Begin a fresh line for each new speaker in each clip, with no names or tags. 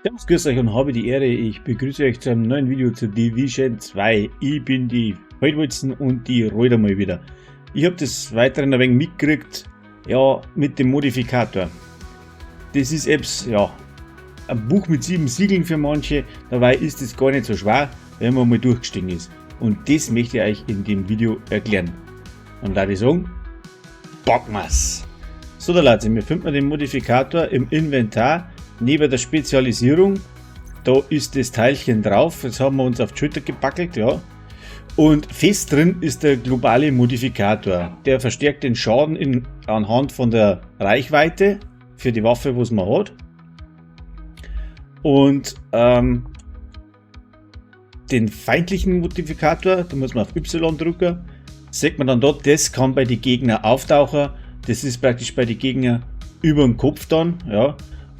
Servus, grüß euch und habe die Ehre. Ich begrüße euch zu einem neuen Video zu Division 2. Ich bin die Feldwalzen und die Reuter mal wieder. Ich habe des Weiteren ein wenig mitgekriegt, ja, mit dem Modifikator. Das ist etwas, ja, ein Buch mit 7 Siegeln für manche. Dabei ist es gar nicht so schwer, wenn man mal durchgestiegen ist. Und das möchte ich euch in dem Video erklären. Und da würde ich sagen, packen wir's! So, da Leute, wir finden den Modifikator im Inventar neben der Spezialisierung. Da ist das Teilchen drauf. Jetzt haben wir uns auf die Schulter gepackelt, ja. Und fest drin ist der globale Modifikator. Der verstärkt den Schaden anhand von der Reichweite für die Waffe, was man hat. Und den feindlichen Modifikator, da muss man auf Y drücken, sieht man dann dort, das kann bei den Gegnern auftauchen. Das ist praktisch bei den Gegnern über dem Kopf dann, ja.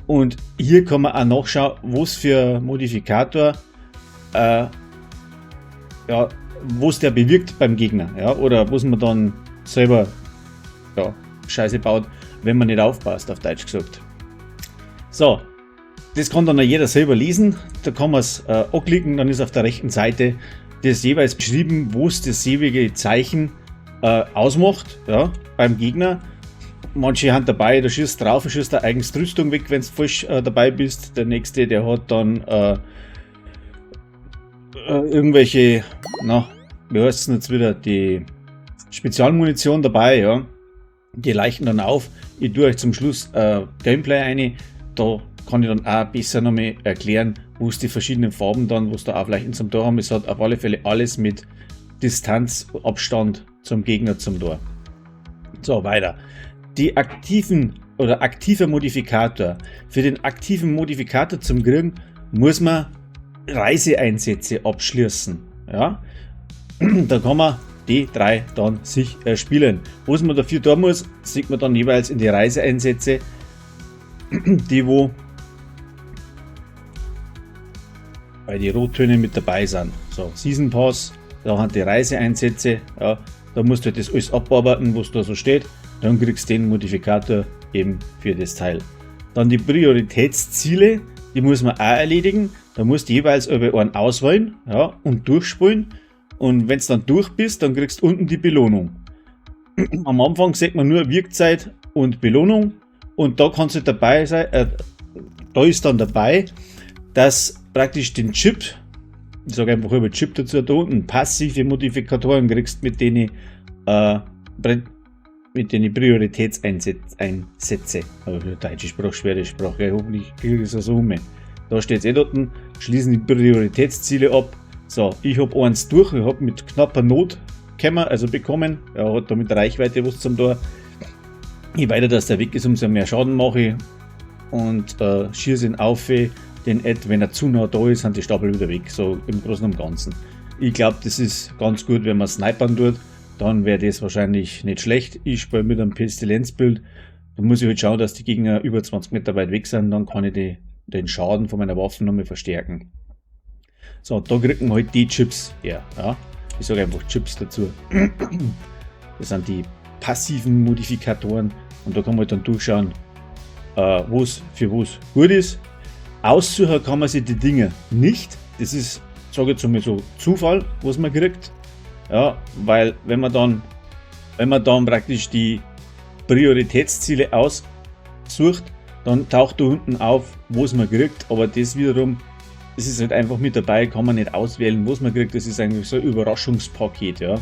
Und hier kann man auch nachschauen, was für Modifikator ja, was der bewirkt beim Gegner, ja, oder was man dann selber, ja, Scheiße baut, wenn man nicht aufpasst, auf Deutsch gesagt. So, das kann dann auch jeder selber lesen, da kann man's anklicken, dann ist auf der rechten Seite das jeweils beschrieben, wo's das jeweilige Zeichen ausmacht, ja, beim Gegner. Manche haben dabei, da schießt drauf und schießt da eigens die Rüstung weg, wenn's falsch dabei bist. Der nächste, der hat dann irgendwelche, na, wie heißt's denn jetzt wieder, die Spezialmunition dabei, ja. Die leichten dann auf. Ich tue euch zum Schluss Gameplay ein. Da kann ich dann auch besser nochmal erklären, wo es die verschiedenen Farben dann, wo es da aufleichten zum Tor haben. Es hat auf alle Fälle alles mit Distanz, Abstand zum Gegner zum Tor. So, weiter. Die aktiven oder aktiver Modifikator. Für den aktiven Modifikator zum Kriegen muss man Reiseeinsätze abschließen. Ja? Da kann man die 3 dann sich erspielen. Was man dafür tun muss, sieht man dann jeweils in die Reiseeinsätze, die wo bei die Rottöne mit dabei sind. So, Season Pass, da haben die Reiseeinsätze, ja, da musst du das alles abarbeiten, was da so steht. Dann kriegst du den Modifikator eben für das Teil. Dann die Prioritätsziele, die muss man auch erledigen. Da musst du jeweils über einen auswählen, ja, und durchspulen. Und wenn's dann durch bist, dann kriegst du unten die Belohnung. Am Anfang sieht man nur Wirkzeit und Belohnung. Und da kannst du dabei sein, da ist dann dabei, dass praktisch den Chip, ich sag einfach über Chip dazu, da unten passive Modifikatoren kriegst, mit denen Prioritätseinsätze. Aber für deutsche Sprache, schwere Sprache, hoffentlich kriege ich es so um. Da steht's eh dort, schließen die Prioritätsziele ab. So, ich hab eins durch, ich hab mit knapper Not gekommen, also bekommen. Er hat da mit Reichweite was zum Tor. Je weiter dass der weg ist, umso mehr Schaden mache ich. Und schieße ihn auf, den Ed, wenn er zu nah da ist, sind die Stapel wieder weg, so im Großen und Ganzen. Ich glaub, das ist ganz gut, wenn man snipern tut, dann wär das wahrscheinlich nicht schlecht. Ich spiele mit einem Pestilenzbild, da muss ich halt schauen, dass die Gegner über 20 Meter weit weg sind, dann kann ich den Schaden von meiner Waffe nochmal verstärken. So, da kriegt man halt die Chips her. Ja? Ich sage einfach Chips dazu. Das sind die passiven Modifikatoren und da kann man halt dann durchschauen, was für was gut ist. Aussuchen kann man sich die Dinge nicht. Das ist, sag ich jetzt mal so, Zufall, was man kriegt. Ja, weil wenn man dann praktisch die Prioritätsziele aussucht, dann taucht da unten auf, was man kriegt, aber das wiederum, das ist halt einfach mit dabei, kann man nicht auswählen, was man kriegt, das ist eigentlich so ein Überraschungspaket, ja.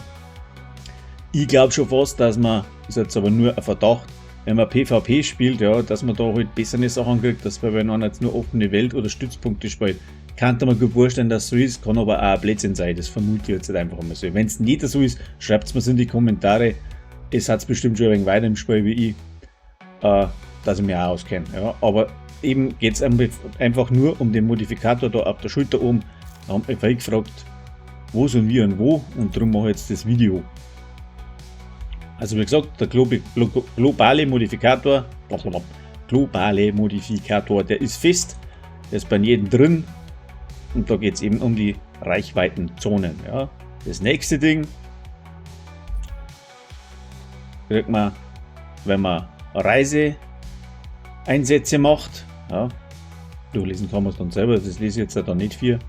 Ich glaub schon fast, dass man, ist jetzt aber nur ein Verdacht, wenn man PvP spielt, ja, dass man da halt bessere Sachen kriegt, dass man, wenn man jetzt nur offene Welt oder Stützpunkte spielt, kann man gut vorstellen, dass es so ist, kann aber auch ein Blödsinn sein, das vermute ich jetzt halt einfach mal so. Wenn's nicht so ist, schreibt's mir's in die Kommentare, es hat's bestimmt schon ein wenig weiter im Spiel wie ich, dass ich mich auch auskenne. Ja. Aber eben geht's einfach nur um den Modifikator da auf der Schulter oben. Da haben mich vorhin gefragt, wo und wie und wo, und darum mache ich jetzt das Video. Also wie gesagt, der globale Modifikator, blablabla, globale Modifikator, der ist fest, der ist bei jedem drin und da geht's eben um die Reichweitenzonen. Ja. Das nächste Ding kriegt man, wenn man Reiseeinsätze macht. Ja. Durchlesen kann man es dann selber, das lese ich jetzt dann nicht viel.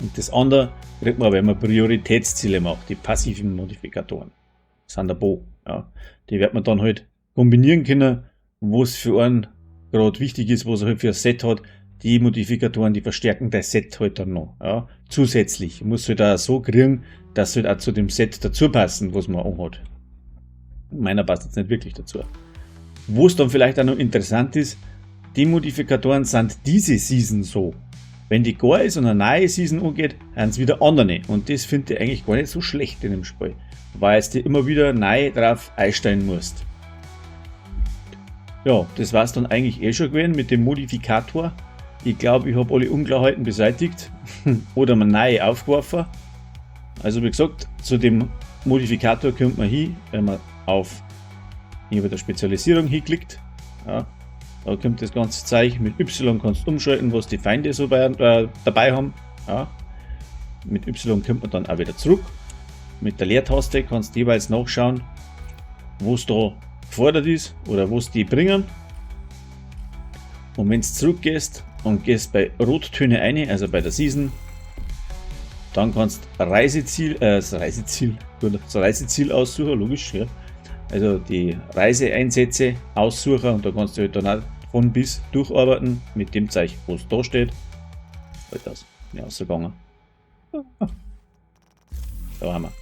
Und das andere kriegt man, wenn man Prioritätsziele macht, die passiven Modifikatoren. Das sind der Bo. Ja. Die wird man dann halt kombinieren können, wo es für einen gerade wichtig ist, was er halt für ein Set hat. Die Modifikatoren, die verstärken das Set halt dann noch. Ja. Zusätzlich. Muss halt auch so kriegen, dass halt auch zu dem Set dazu passen, was man auch hat. Meiner passt jetzt nicht wirklich dazu. Wo es dann vielleicht auch noch interessant ist, die Modifikatoren sind diese Season so. Wenn die gar ist und eine neue Season angeht, sind es wieder andere. Und das finde ich eigentlich gar nicht so schlecht in dem Spiel, weil es dir immer wieder neu drauf einstellen musst. Ja, das war es dann eigentlich eh schon gewesen mit dem Modifikator. Ich glaube, ich habe alle Unklarheiten beseitigt oder mal neu aufgeworfen. Also wie gesagt, zu dem Modifikator kommt man hin, wenn man auf hier bei der Spezialisierung hinklickt. Ja, da kommt das ganze Zeug. Mit Y kannst du umschalten, was die Feinde so dabei haben. Ja. Mit Y kommt man dann auch wieder zurück. Mit der Leertaste kannst du jeweils nachschauen, wo es da gefordert ist oder was die bringen. Und wenn du zurückgehst und gehst bei Rottöne ein, also bei der Season, dann kannst du das Reiseziel aussuchen, logisch, ja. Also die Reiseeinsätze aussuchen und da kannst du halt dann auch von bis durcharbeiten mit dem Zeichen, wo es da steht. Halt das, ja, ausgegangen. Da haben wir.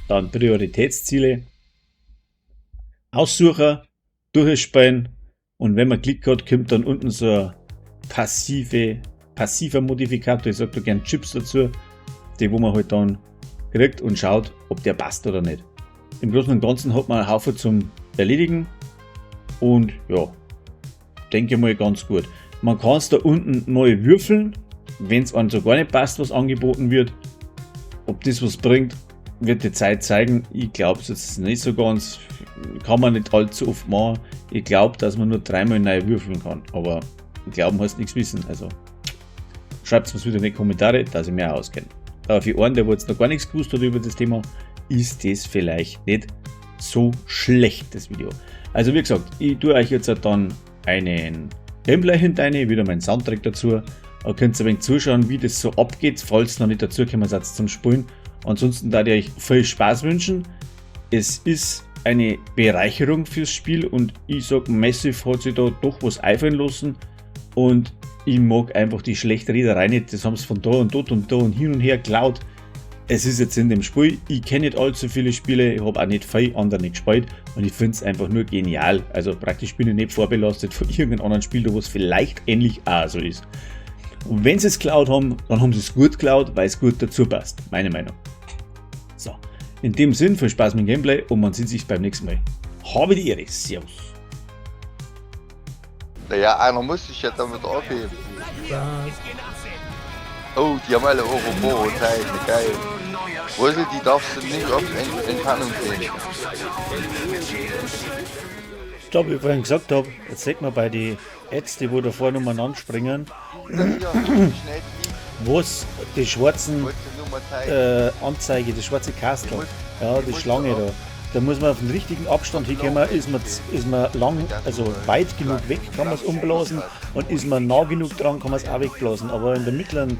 Dann Prioritätsziele. Aussuchen, durchspielen und wenn man Klick hat, kommt dann unten so ein passiver Modifikator, ich sag da gern Chips dazu, die wo man halt dann kriegt und schaut, ob der passt oder nicht. Im Großen und Ganzen hat man einen Haufen zum Erledigen und ja, denke mal ganz gut. Man kann es da unten neu würfeln, wenn es einem so gar nicht passt, was angeboten wird. Ob das was bringt, wird die Zeit zeigen. Ich glaube es jetzt nicht so ganz. Kann man nicht allzu oft machen. Ich glaube, dass man nur dreimal neu würfeln kann. Aber glauben heißt nichts wissen. Also schreibt es mir wieder in die Kommentare, dass ich mehr auskenne. Aber für einen, der jetzt noch gar nichts gewusst hat über das Thema, ist das vielleicht nicht so schlecht, das Video. Also wie gesagt, ich tue euch jetzt dann einen Gameplay hinterein, wieder meinen Soundtrack dazu. Da könnt ihr ein wenig zuschauen, wie das so abgeht, falls noch nicht dazu kommen seid zum Spielen. Ansonsten da ich euch viel Spaß wünschen. Es ist eine Bereicherung fürs Spiel und ich sag, Massive hat sich da doch was einfallen lassen und ich mag einfach die schlechte Rederei nicht. Das haben sie von da und dort und da und hin und her geklaut. Es ist jetzt in dem Spiel, ich kenne nicht allzu viele Spiele, ich habe auch nicht viel andere gespielt und ich finde es einfach nur genial. Also praktisch bin ich nicht vorbelastet von irgendeinem anderen Spiel, wo es vielleicht ähnlich auch so ist. Und wenn sie es geklaut haben, dann haben sie es gut geklaut, weil es gut dazu passt. Meine Meinung. So, in dem Sinn, viel Spaß mit dem Gameplay und man sieht sich beim nächsten Mal. Habe die Ehre. Servus.
Naja, einer muss sich ja damit aufheben. Oh, die haben alle Ouroboros-Teile, geil. Rösel, die darfst du nicht auf Entfernung sehen.
Stopp, wie ich vorhin gesagt habe, jetzt sieht man bei den Ärzten, die wo da vorne umeinander springen, was die schwarzen Anzeige, das schwarze Kastel, ja, die Schlange da. Da muss man auf den richtigen Abstand hinkommen, ist man lang, also weit genug weg, kann man es umblasen und ist man nah genug dran, kann man es auch wegblasen. Aber in der mittleren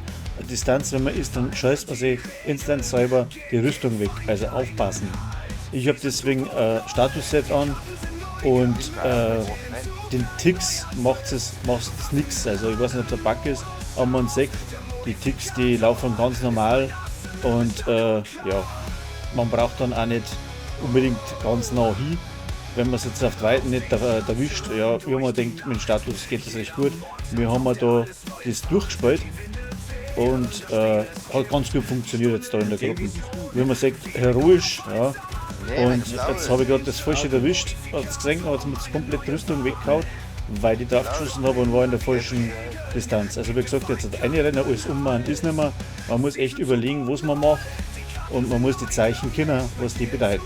Distanz, wenn man ist, dann scheißt man sich instant selber die Rüstung weg. Also aufpassen. Ich habe deswegen Status-Set an und den Ticks macht es nichts. Also ich weiß nicht, ob es ein Bug ist, aber man sieht, die Ticks, die laufen ganz normal und ja, man braucht dann auch nicht unbedingt ganz nah hin. Wenn man es jetzt auf der Weiten nicht erwischt, ja, wie man denkt, mit dem Status geht das recht gut. Wir haben da das durchgespielt und hat ganz gut funktioniert jetzt da in der Gruppe. Wie man sieht, heroisch, ja. Und jetzt habe ich gerade das Falsche erwischt, hat es gesehen, hat es komplett Rüstung weggehauen, weil ich drauf geschossen habe und war in der falschen Distanz. Also wie gesagt, jetzt hat eine Renner alles um und ist nicht mehr. Man muss echt überlegen, was man macht und man muss die Zeichen kennen, was die bedeuten.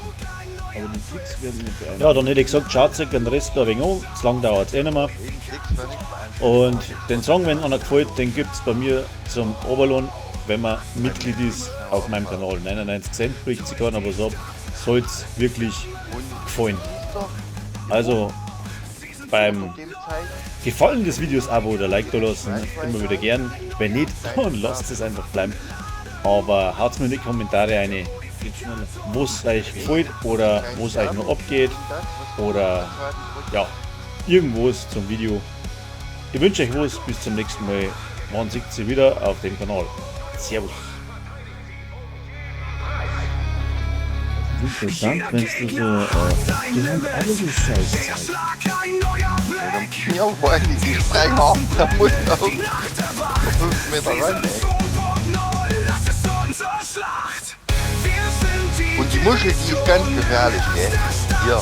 Aber die Klicks werden nicht beeinflusst.
Ja, dann hätte ich gesagt, schaut sich den Rest da ein wenig an, zu lang dauert es eh nicht mehr. Und den Song, wenn einer gefällt, den gibt es bei mir zum Oberlohn, wenn man Mitglied ist auf meinem Kanal. 99 Cent bricht sich keiner was ab, soll es wirklich gefallen. Also, Beim Gefallen des Videos Abo oder Like da lassen, immer wieder gern. Wenn nicht, dann lasst es einfach bleiben. Aber haut mir in die Kommentare eine, wo es euch gefällt oder wo es euch noch abgeht oder ja, irgendwo zum Video. Ich wünsche euch was, bis zum nächsten Mal. Man sieht sich wieder auf dem Kanal. Servus.
Interessant, wenn du so. Die haben alle so Scheiße.
Ja, vor allem die Sprecher, da muss auch 5 Meter ran, ey. Und die Muschel, die ist ganz gefährlich, gell? Hier.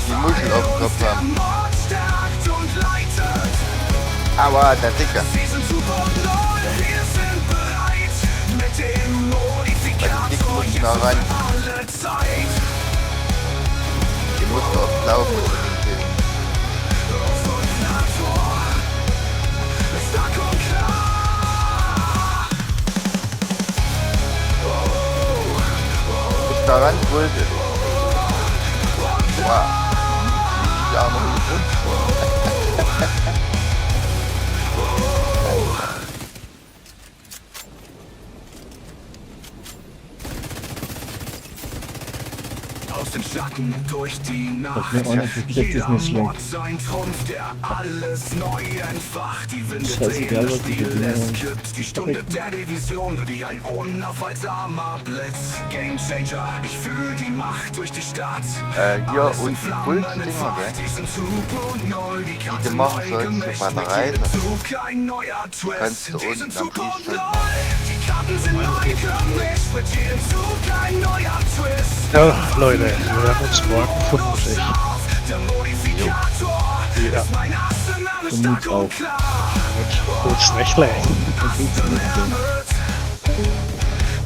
Die Muschel auf dem Kopf haben. Aua, der Dicke. Bei den Dicken musst du nah ran. Die musst du oft laufen und den killen. Bis da ran, Brösel. Wow. Ja, noch nicht rund.
Aus den Schatten durch die Nacht.
Mir einer versteckt ist nicht schlecht.
Sein Trumpf, der alles neu entfacht. Die Winde
Scheißegal,
drehen,
was die
Spiel,
Bedingungen
es kippt. Die Stunde der Division, wie ein unaufhaltsamer Blitz. Game Changer, ich fühl die Macht durch die Stadt.
Hier
Alles in
und die
Flammen
Pulsdinger,
entfacht.
gell?
Diesen Zug und neu, die
Die
Karte
du machen
neu
sollst,
gemischt
so bei der
mit
Reise.
jedem Zug ein neuer Twist.
Kannst du
Diesen
unten am
Zug und
Schießstand
neu,
machen.
die Karten sind neu gemischt mit jedem Zug ein neuer Twist.
Ja, Leute, wir hören uns morgen vermutlich.
Der Modifikator
Ja.
ist mein Arsenal, ist
Und
stark und
auch.
klar.
Gutes Nächtle.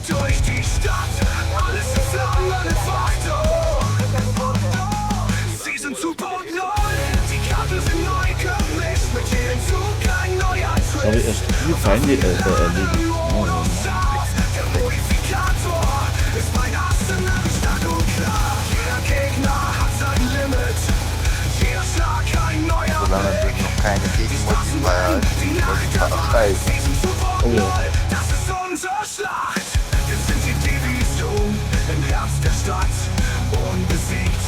Durch die Stadt, alles in Flammen entfacht. Oh. Sie sind 2.0, die Karten sind neu gemischt. Mit jedem Zug ein neuer
Jetzt habe ich
Twist.
erst 4 Feinde erledigt. Oh, ja.
Der Modifikator ist mein Arsenal, stark und klar. Jeder Gegner hat sein Limit. Jeder Schlag ein neuer
Solange du
Blick.
noch keine Gegenmodifier hast,
Die Nacht
Modifier scheiße.
Season 2.0,
Oh ja.
das ist unsere Schlacht. Wir sind die Division im Herz der Stadt. Unbesiegt,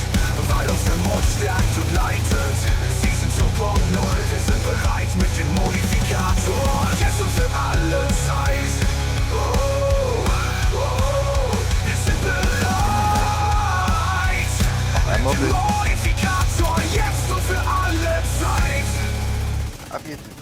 weil uns der Mut stärkt und leitet. Season 2.0, wir sind bereit mit dem Modifikator. Jetzt und für alle Zeit. Oh, oh, wir sind bereit.
Einmal
Mit dem
bitte.
Modifikator, jetzt und für alle Zeit.
Ab jetzt.